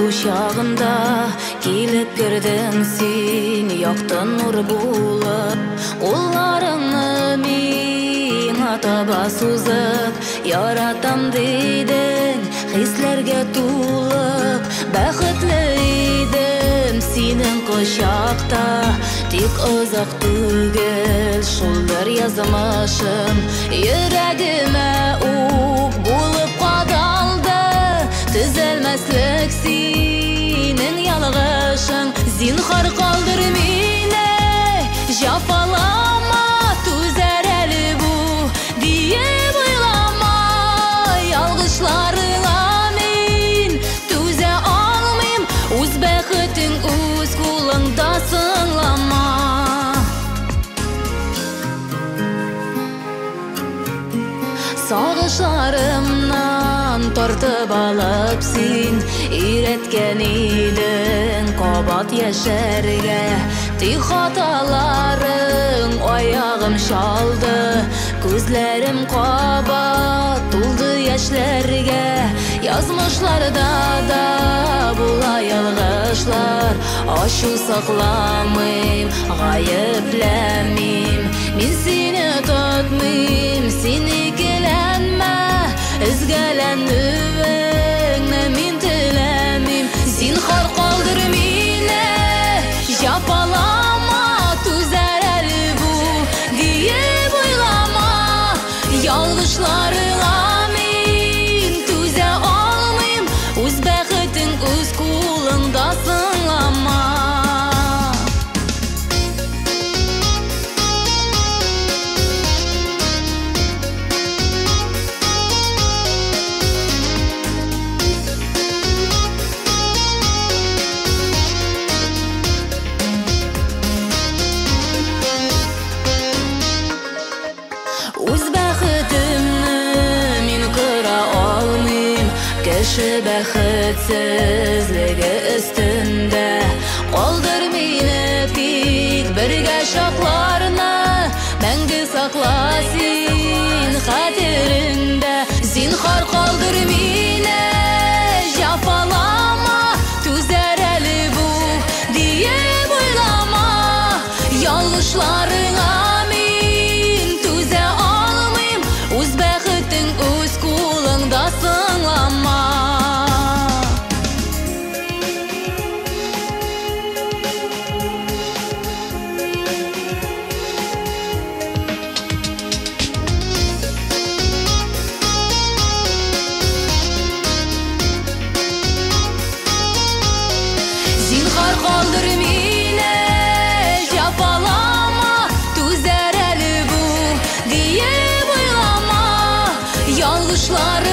Алсу чагында килеп кердең син, якты нур булып, кулларыңны миңа таба сузып, яратам дидең, хисләргә тулып, бәхетле идем синең кочакта. Тик озак түгел шул бер язмышым, йөрәгемә ук булып кадалды. Төзәлмәслек синең ялгышың, зинһар калдыр мине, җәфалама, түзәр әле бу диеп уйлама. Ялгышларыңа мин түзә алмыйм, үз бәхетең үз кулыңда, сыңлама. Сагышларымнан тартып алып син өйрәткән идең кабат яшәргә. Тик хаталарың аягым чалды, күзләрем кабат тулды яшьләргә. Язмышларда да була ялгышлар, ачу сакламыйм, гаепләмим. Мин сине тотмыйм, син икеләнмә, өзгәләнүеңне мин теләмим. Зинһар калдыр мине, җәфалама, түзәр әле бу диеп уйлама. Ялгышларыңа мин түзә алмыйм, үз бәхетең үз кулыңда, сыңлама. Үз бәхетемне мин кыра алмыйм, кеше бәхетсезлеге өстендә. Калдыр мине тик бергә чакларны, мәңге сакла син хәтереңдә. Зинһар калдыр мине, җәфалама, түзәр әле бу диеп уйлама. Ялгышларыңа мин түзә алмыйм, үз бәхетең үз кулыңда, сыңлама. Зинһар калдыр мине, җәфалама, түзәр әле бу диеп уйлама. Ялгышларыңа